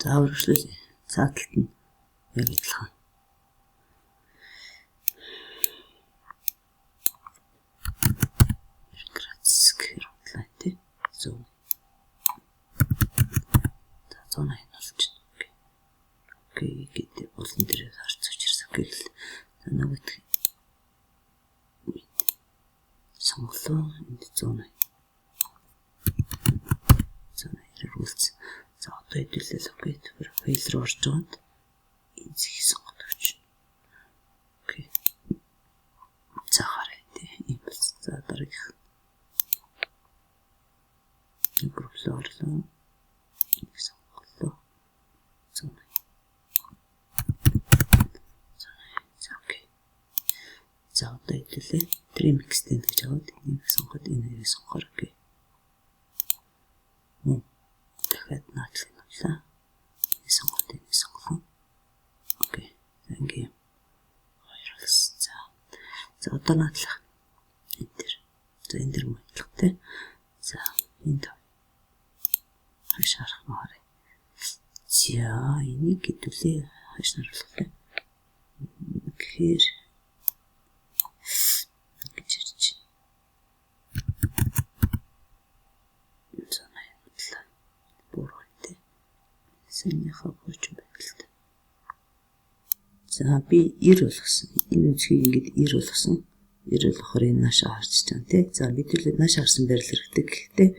За үргэлжлүүлье. Цааталт нь яг адилхан. Градус гэхээр худлаа тий. 100. За 180 болчихно. Окей. Окей гэдэг булан дээр харц учирсан. Окей гэл. За нөгөөх сонголоо. Энд 180. 180-аар үлдсэн. За одоо хэдүүлээ окей. Файл руу орж байгаад энэ зэхийг сонгоод өгч. Окей. За харъя тий. Ийм болсон. За дараагийнх. Групп руу орлоо. Энийг сонголоо. 180. За окей. За одоо хэдүүлээ trim extend гэж аваад энийг сонгоод энэ хоёрыг сонгохоор окей. Мөн дахиад наадлыг авлаа. Энийг сонгоод энийг сонголоо. Окей. За ингээ хоёр болсон. За. За одоо наадлах. Энэ дээр. За энэ дээр мөн адилхан тий. За энд хаш харах нь харъя. За энийг хэдүүлээ хаш наруулах тий. Тэгэхээр гэж ирж байна. За 87. Буруу тий. Санийхаа хуучин байдалтай. За би 90 болгосон. Энэ үнцгийг ингээд 90 болгосон. 90 болохоор энэ наашаа харж байгаа тий. За бид наашаа харсан байрлал хэрэгтэй. Гэхдээ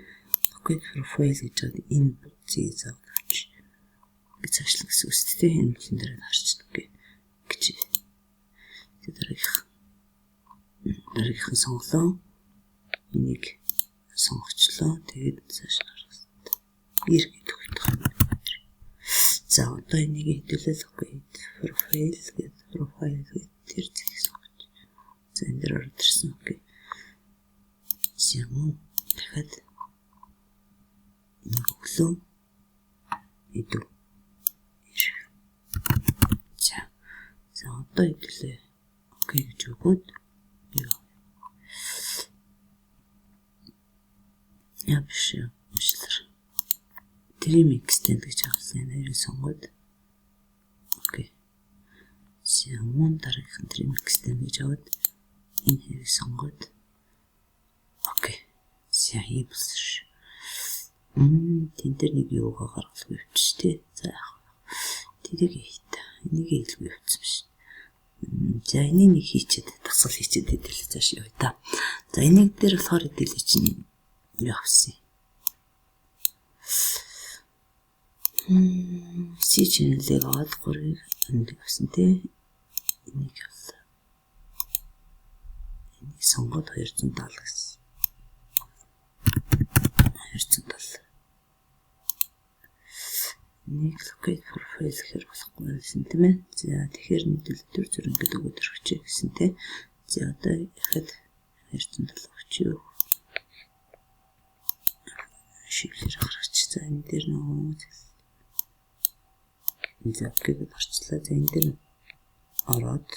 locate profile гэж чад энэ зийг заавал авч гэж цаашлах гэсэн үг шүү дээ. Энэ бүхэн дээр харчихна гэж. Тэгээ дараагийнх нь сонголоо. Энийг сонгочлоо. Тэгээд цааш харах хэрэгтэй. 90 гэдэг утга. За одоо энийг хэдүүлээ locate profile гэдэг profile гэдэг тэр зэгийг сонгож. За энэ дээр ороод ирсэн. Окей. За мөн дахиад энийг өглөө идэв. За. За одоо хэдүүлээ окей гэж өгөөд юу. Яа биш юм. Уучлаарай. Trim extend гэж авсан. Энэ хоёрыг сонгоод окей. За мөн дараагийнх нь trim extend гэж аваад энэ хоёрыг сонгоод окей. За ийм болсон шүү. Тэн дээр нэг юугаа гаргалгүй явчих тий. За яах вэ? Тэрийг хийх. Энийг хэлгүй явчихсан биш. За энийг нэг хийчихэд дасгал хийчихэд хэдэл цааш явъя та. За энийг дээр болохоор хэдэл чинь юу авсан. C channel-ыг аваад 3-ыг энд авсан тий. Энийг авлаа. Энийг сонгоод 270 гэсэн. 270. Энийг locate profile гэхээр болохгүй байсан тийм ээ. За тэгэхээр мэдээлэл төр зүр ингээд өгөөд өргөчээ гэсэн тий. За одоо яхад 270 өгчөө. Шивлэр гаргач. За энэ дээр нөгөө за гээд орчлаа. За энэ дээр ороод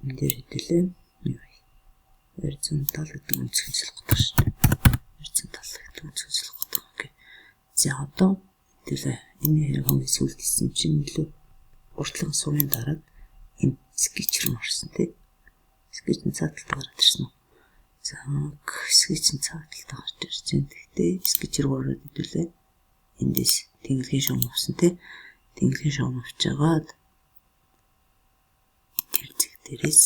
энэ дээр хэдэлээ юу вэ? 270 гэдэг өнцгөн солих гэдэг шүү дээ. 270 гэдэг өнцгөн солих гэдэг. Окей. За одоо хэдүүлээ энэ хэрэг хамгийн сүүлд хийсэн чинь илүү уртлан сурын дараа энэ скетч рүү орсон тий. Скетч нь цааталт гараад ирсэн үү? За скетч нь цааталт гарч ирж байна. Гэхдээ скетч рүү ороод хэдүүлээ эндээс тэнглэгийн шугам авсан тий. Тэнглэгийн шугам авч агаад тэр зэг дээрээс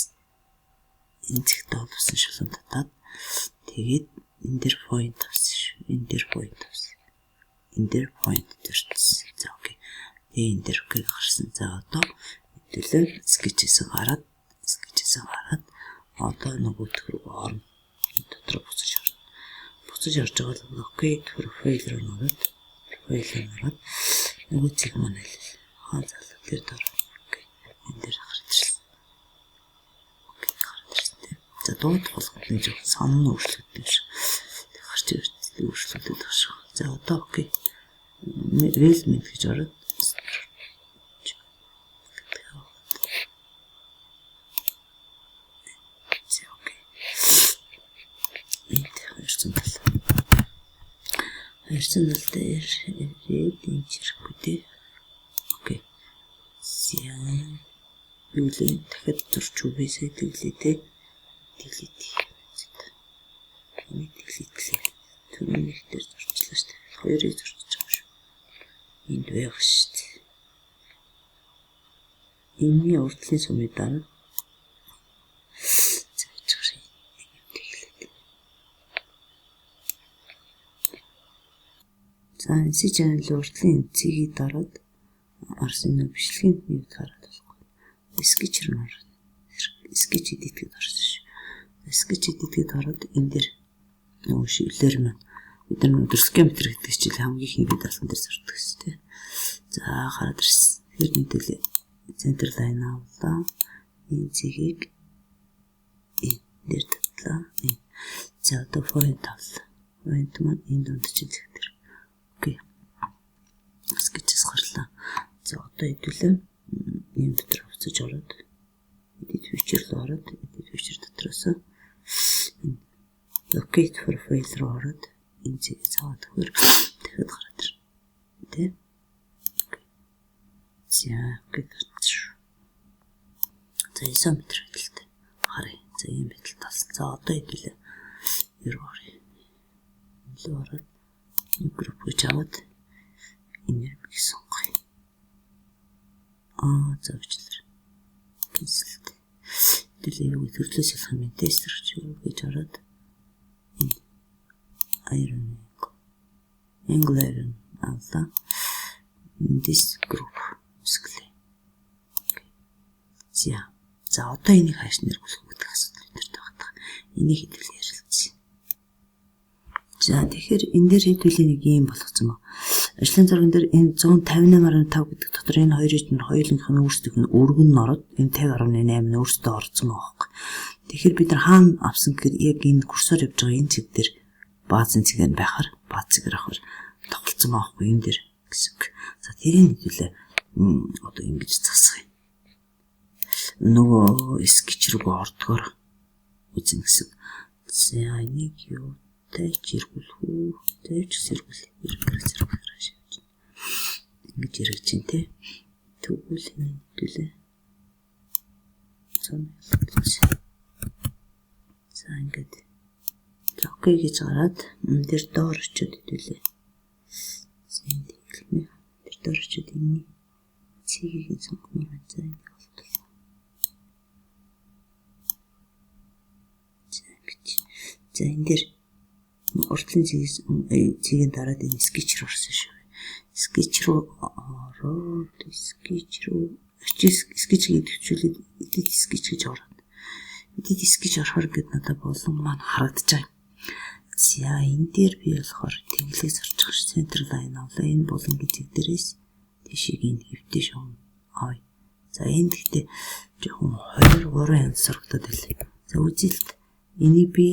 энэ зэгтээ холбосон шулуун татаад тэгээд энэ дээр point авсан шүү. Энэ дээр point авсан. Энэ дээр point төрчихсөн. За окей. Тэгээ энэ дээр окей гарсан. За одоо хэдүүлээ скетчээс гараад одоо нөгөөх рүү орно. Дотор буцаж орно. Буцаж орж байгаа л окей profile руу ороод profile руу ороод нөгөө зэг маань аль хаа залуу тэр дор. Окей. Энэ дээр гарч ирсэн. Окей гарч ирсэн тийм. За дуудах болгоно нэг жоохон сан нь өөрчлөгдсөн шиг. Тэг гарч ирсэн өөрчлөгдөд байгаа шүү. За одоо окей. Weldment гэж ороод за окей. Энд 270. 270 дээр ирээд энэ чирэхгүй тий. Окей. За юу лээ дахиад зурч үгүй сая тэглээ тий. Тэглээ. Энийг тэглээ. Түрүүний нэг дээр зурчлаа шүү дээ. Хоёрыг зурчиж байгаа шүү. Энд байх шүү дээ. Энэний урдлын сумыг дараа. За яж байгаа юм тэглээ. За NC channel урдлын цэгийг дараад орсон нэг бичлэгийн нэг хараад болохгүй. Sketch руу ороод sketch edit гэдээ орсон шүү. Sketch edit гэдээ ороод энэ дээр нөгөө шиглэлээр маань бид нар дүрслэгийн метр гэдэг хичээл хамгийн их бид алсан дээр зурдаг гэсэн тий. За хараад ирсэн. Тэгэхээр нэгдэл center line авлаа. Энэ цэгийг энэ дээр татлаа. За одоо point авлаа. Point маань энэ дунд чинь зэг дээр. Окей. Sketch-с гарлаа. За одоо хэдүүлээ ийм дотор буцаж ороод edit feature руу ороод edit feature дотроос энэ locate profile руу ороод энэ зэгээ цаваад өгөхөр дахиад гараад ирнэ. Тэ? За окей гарч. За isometric байдалтай харъя. За ийм байдалтай болсон. За одоо хэдүүлээ юу руу оръё. Илүү ороод нэг group гэж аваад энэ нэг сонгоё. Аа за бичлэр. Cancel. Хэдүүлээ юу төрлөөс ялах юм бэ? Тест юу гэж ороод энэ iron angle. Angle iron авлаа. This group үсгэлээ. За. За одоо энийг хааш нэргүүлэх гэдэг асуудал бид нарт байгаа. Энийг хэдүүлээ ярилцъя. За тэгэхээр энэ дээр хэдүүлээ нэг юм болгоцсон ба. Ажлын зурган дээр энэ 158.5 гэдэг дотор энэ хоёрын нь хоёулынх нь өөрсдийнх нь өргөн нь ороод энэ 50.8 нь өөрсдөө орцсон байгаа байхгүй. Тэгэхээр бид нар хаана авсан гэхээр яг энэ курсор явж байгаа энэ цэг дээр баазын цэгээр нь байхаар бааз цэгээр авахар тоглолцсон байгаа байхгүй энэ дээр гэсэн үг. За тэрийг хэдүүлээ одоо ингэж засах юм. Нөгөө sketch рүү ордгоор үзнэ гэсэн. За энийг юу тайч эргүүлэх үү? Тайч зэргүүл эргүүлэх зэргүүлэх шавж. Ингэж эргэж чинь те. Тэгвэл энэ хэдүүлээ. За ингээд окей гэж гараад энэ дээр доор очиод хэдүүлээ. За энэ хэлмээ. Тэр доор очиод энэний цэгийг сонгомоор байна. За энийг болтол. За ингэж. За энэ дээр уртлын цэгийн дараад энэ sketch руу орсон шүү. Sketch руу ороод sketch руу sketch гэж төвчүүлээд edit sketch гэж ороод edit sketch орохоор гээд надад болон маань харагдаж байгаа. За энэ дээр би болохоор тэнглээ зарж байгаа ш. Center line авлаа. Энэ булангийн зэг дээрээс тийшийг энэ хэвтэй шоон авъя. За энэ гэхдээ жоохон 2 3 янз зурагдаад байлаа. За үзэлт энийг би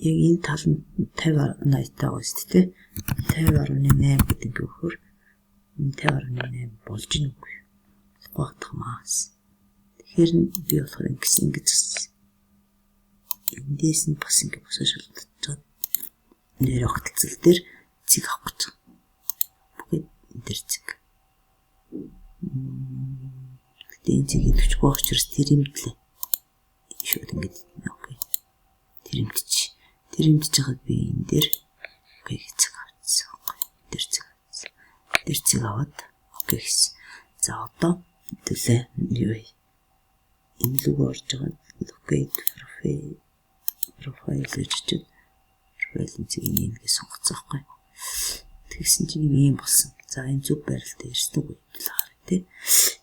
яг энэ тал нь 50 80 таа байгаа шүү дээ. 50.8 гэдэг ингээ өгөхөр 50.8 болж гин үгүй. Болохгүй байх маас. Тэгэхээр би болохоор ингэсэн ингэж зассан. Эндээс нь бас ингээ босоо шалгаж нэр огтлцол дээр цэг авах гэж байгаа. Бүгд энэ дээр цэг. Гэтэ энэ цэгийг 40 байх учраас тэрэмдлээ. Шууд ингэж окей. Тэрэмдчих. Тэрэмдэж байгаад би энэ дээр окей цэг авчихсан. Окей. Тэр цэг авчихсан. Тэр цэг аваад окей гэсэн. За одоо төлөө юу вэ? Энэ лүг орж байгаа locate profile profile гэж чичээд профилийн цэгийг нэгээ сонгоцсон байхгүй. Тэгсэн чинь ийм болсон. За энэ зөв байралтай ирсэн үгүй л харъя тий.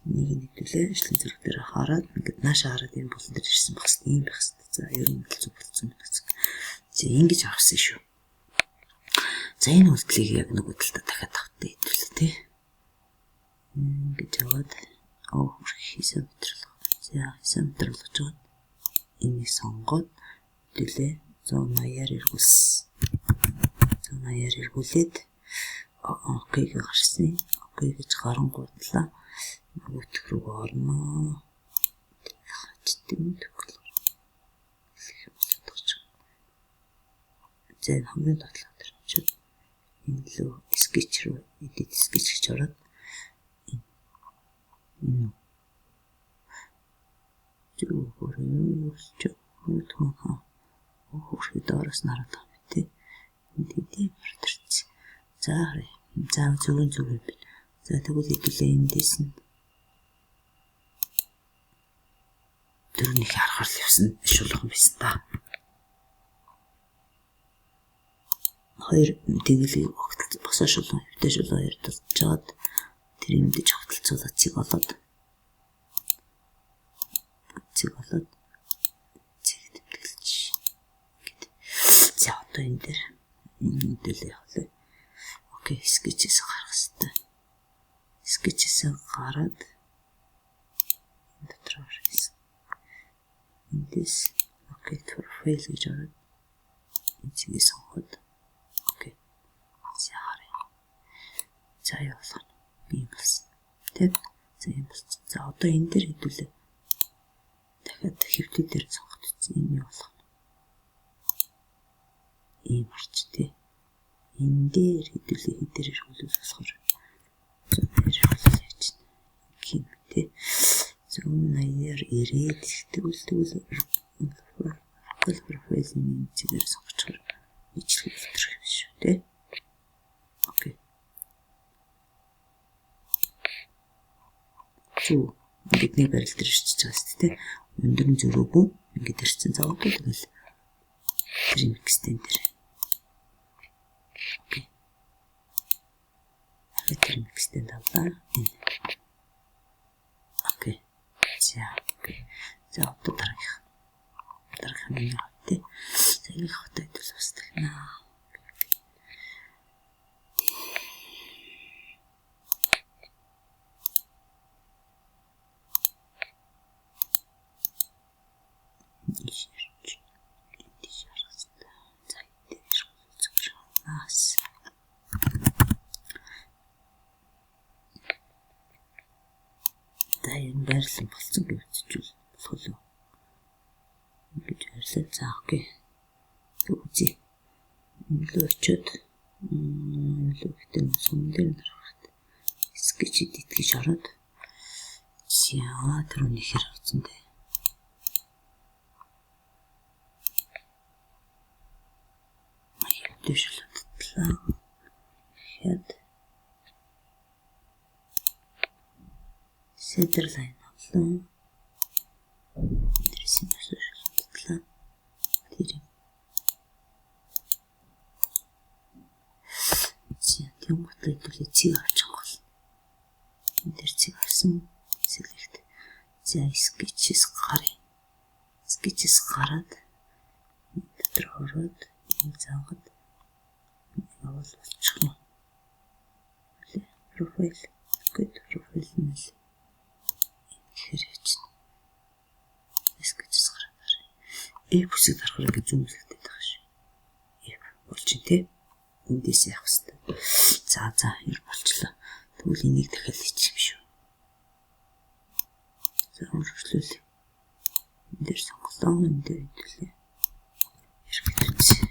Энийг нэгдүүлээ ажлын зураг дээр хараад ингээд нааша хараад энэ булан дээр ирсэн байх хэрэгтэй ийм байх хэрэгтэй. За ер нь л зөв болсон байна гэсэн. За ингэж авсан шүү. За энэ үйлдэлийг яг нөгөө талдаа дахиад автай хэдүүлээ тий. Ингэж аваад оо isometric л. За isometric болгож аваад энийг сонгоод хэдүүлээ 180-аар эргүүлсэн. 180-аар эргүүлээд окей гэж гарсан. Окей гэж гарангуудлаа нөгөөх рүү орно. Хачтын төгөл. За энэ хамгийн дотлоо дээр очиод Энэ лөө sketch руу edit sketch гэж ороод энэ зүгээр юу ч юу хаа хөрхи доороос нь хараад байгаа юм тий. Энд хэдийн орд ирсэн. За харъя. За зөвөн зөв юм байна. За тэгвэл хэдүүлээ эндээс нь дөрөвнийх харахаар л явсан шулуухан байсан та. Хоёр тэнглийг огтолц босоо шулуун, хэвтэй шулуун хоёр тулжгаад тэр юмдэж огтолцуулаад цэг болоод цэг тэмдэглэж гэд. За одоо энэ дээр мэдээлэл явах лээ. Окей, скетчээс гарах хэрэгтэй. Скетчээс гараад энэ дотор орсон. Эндээс окей, profile гэж ороод энэ цэгийг сонгоод окей. За харъя. За юу болох нь? Ийм болсон. Тэ? За ийм болсон. За одоо энэ дээр хэдүүлээ. Дахиад хэвтээ дээр сонгоод энэ юу болох нь? Ийм орч тэ. Энэ дээр хэдүүлээ хэдээр эргүүлвэл болохоор 180-аар эргүүлэл яаж гэх юм тэ. 180-аар ирээд тэгвэл тэгвэл профилийн цэгээр сонгочихоор ижлэх үлдэрх юм шүү тэ. Окей. Зүг ингээд нэг барил дээр ирчихэж байгаа шүү дээ. Өндөр нь зөрөөгүй ингээд ирсэн. За одоо тэгэл trim extend дээр. Окей. Trim extend авлаа. Энэ. Окей. За окей. За одоо дараагийнх. Дараагийнх нь энэ хот. За энэ хотод хэдүүл бас тахна. За энэ байрлал болсон гэж үзчихвэл болох уу? Ингэж байрлал. За окей. Үзье. Өнлөө очиод өнлөө гэдэг нь сум дээр нь харах хэрэгтэй. Sketch edit гэж ороод за түрүүний хэр авсан дээ. Дэвшил татлаа. Хэд center line авлаа. Дээрээс нь татлаа. Тэр юм. За тэнгуүтлээ хэдүүлээ цэг авчих гол. Энэ дээр цэг авсан. Select. За sketch-с гаръя. Sketch-с гараад энэ дотор ороод энэ зангад явал болчихно. Профайл гэд профайл нь л гэхээр яаж скетчс гараад харъя. F үсэг дарахаар ингэ зүүмлэгдээд байгаа шүү. F болж байна те. Эндээс явах хэрэгтэй. За за ер болчлоо. Тэгвэл энийг дахиад хийчих юм шүү. За өөрчлөл. Энд дээр сонголоо, энэ дээр хэдүүлээ. Эргээд үзье.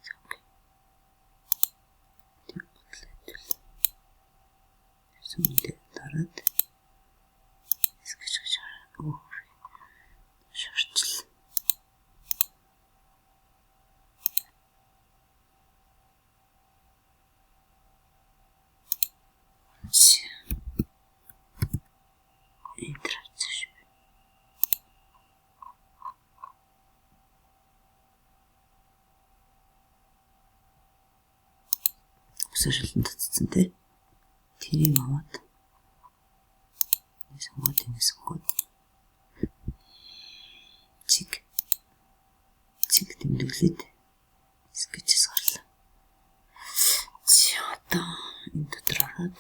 За окей. Тэр бодлоо хэдүүлээ. Сумын дээр дараад скетч гэж хараа. Шорчл. Enter авсан шүү. Өсөө шилэн татсан тий. Тэрийг аваад энэ сонгоод энэ сонгоод цэг цэг тэмдэглээд скетчс гарлаа. За одоо энэ дотор ороод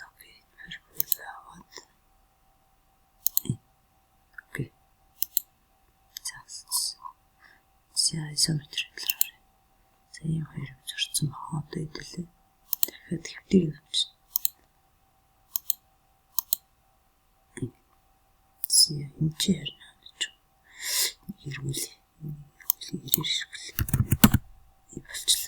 locate profile аваад окей. За за isometry талаар харъя. За ийм хоёр юм зурцсан байна. Одоо хэдүүлээ. Дахиад хэвтийг нь авчихна. За энэ чи харин гэж. Эргүүл. Эргүүл ирээр шиглээ. Болчихлоо.